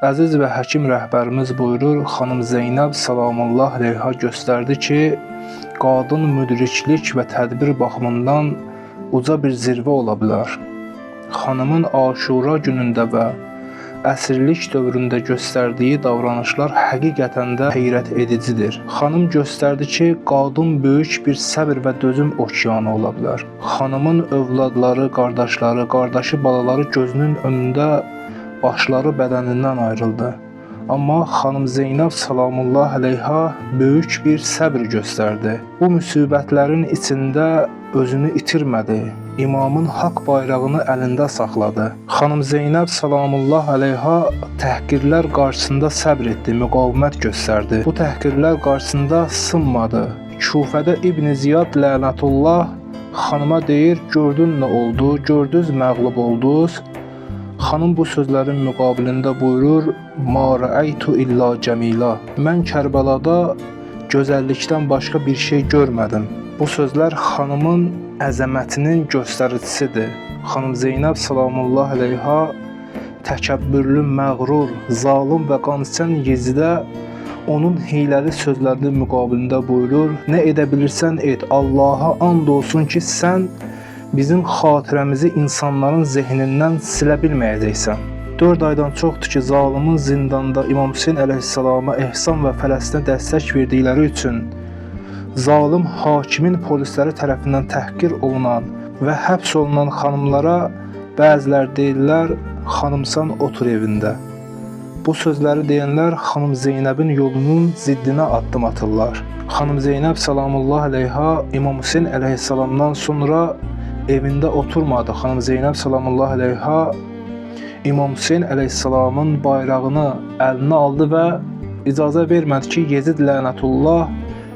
Əziz və həkim rəhbərimiz buyurur, xanım Zeynəb salamullah əleyha göstərdi ki, qadın müdriklik və tədbir baxımından uca bir zirvə ola bilər. Xanımın Aşura günündə və əsirlik dövründə göstərdiyi davranışlar həqiqətən də heyrət edicidir. Xanım göstərdi ki, qadın böyük bir səbr və dözüm okeanı ola bilər. Xanımın övladları, qardaşları, qardaşı, balaları gözünün önündə başları bədənindən ayrıldı. Amma xanım Zeynəb salamullah əleyha böyük bir səbr göstərdi. Bu müsibətlərin içində özünü itirmədi. İmamın haqq bayrağını əlində saxladı. Xanım Zeynəb salamullah əleyha təhqirlər qarşısında səbr etdi, müqavimət göstərdi. Bu təhqirlər qarşısında sınmadı. Kufədə İbn Ziyad lənətullah xanıma deyir: "Gördün nə oldu? Gördünüz məğlub oldunuz." Xanım bu sözlərin müqabilində buyurur: "Ma rəaytu illa cəmila." Mən Kərbəlada gözəllikdən başqa bir şey görmədim. Bu sözlər xanımın əzəmətinin göstəricisidir. Xanım Zeynəb salamullah əleyha təkəbbürlü, məğrur, zalım və qançən Yezidə onun hiyləli sözlərinin müqabilində buyurur: "Nə edə bilirsən et, Allaha and olsun ki, sən bizim xatirəmizi insanların zehnindən silə bilməyəcəksən." 4 aydan çoxdur ki, zalımın zindanda İmam Hüseyn əleyhissalama ehsan və Fələstinə dəstək verdikləri üçün zalım hakimin polisləri tərəfindən təhqir olunan və həbs olunan xanımlara bəzilər deyirlər: "Xanımsan, otur evində." Bu sözləri deyənlər xanım Zeynəbin yolunun ziddinə addım atırlar. Xanım Zeynəb salamullah əleyha İmam Hüseyn əleyhissalamdan sonra evində oturmadı. Xanım Zeynəb salamullah əleyha İmam Hüseyn əleyhissalamın bayrağını əlinə aldı və icazə vermədi ki, Yezid lənətullah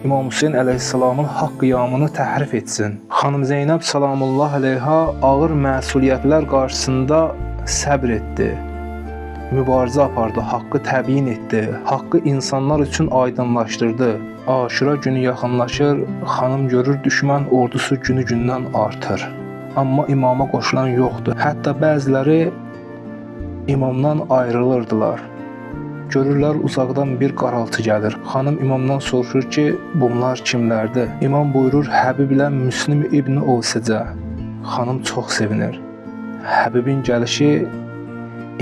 İmam Hüseyn əleyhissalamın haqq qiyamını təhrif etsin. Xanım Zeynəb salamullah əleyha ağır məsuliyyətlər qarşısında səbr etdi. Mübarizə apardı, haqqı təbyin etdi, haqqı insanlar üçün aydınlaşdırdı. Aşura günü yaxınlaşır, xanım görür düşmən ordusu günü-gündən artır. Amma imama qoşulan yoxdur. Hətta bəziləri imamdan ayrılırdılar. Görürlər uzaqdan bir qaraltı gəlir. Xanım imamdan soruşur ki, bunlar kimlərdir? İmam buyurur, Həbiblə Müslim İbn Ovsəcə. Xanım çox sevinir. Həbibin gəlişi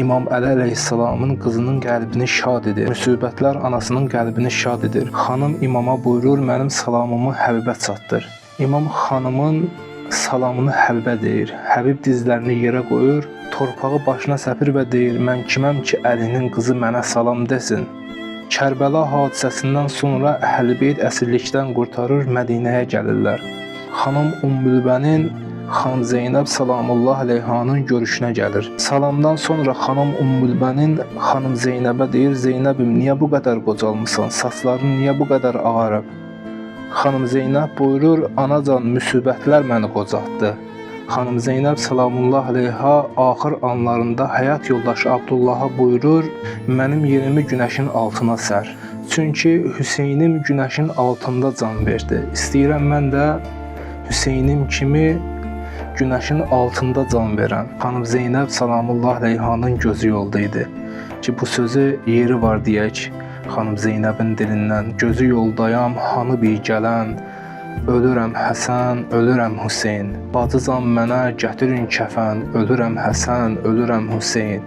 İmam Əli əleyhissalamın qızının qəlbini şad edir. Müsibətlər anasının qəlbini şad edir. Xanım imama buyurur, mənim salamımı Həbibə çatdır. İmam xanımın salamını Həbibə deyir. Həbib dizlərini yerə qoyur, torpağı başına səpir və deyir: "Mən kiməm ki, Əlinin qızı mənə salam desin?" Kərbəla hadisəsindən sonra Əhl-i Beyt əsirlikdən qurtarır, Mədinəyə gəlirlər. Xanım Ümmülbənin Xanım Zeynəb salamullah əleyhanın görüşünə gəlir. Salamdan sonra xanım Ümmülbənin xanım Zeynəbə deyir: "Zeynəbim, niyə bu qədər qocalmısan? Saçların niyə bu qədər ağarıb?" Xanım Zeynəb buyurur: "Anacan, müsibətlər məni qocaltdı." Xanım Zeynəb salamullah əleyha axır anlarında həyat yoldaşı Abdullaha buyurur: "Mənim yerimi günəşin altına sər. Çünki Hüseynim günəşin altında can verdi. İstəyirəm mən də Hüseynim kimi günəşin altında can verən." Xanım Zeynəb salamullah əleyhanın gözü yolda idi ki, bu sözü yeri var deyək xanım Zeynəbin dilindən: "Gözü yoldayam, hanı bir gələn, ölürəm Həsən, ölürəm Hüseyn. Bacıcan, mənə gətirin kəfən, ölürəm Həsən, ölürəm Hüseyn."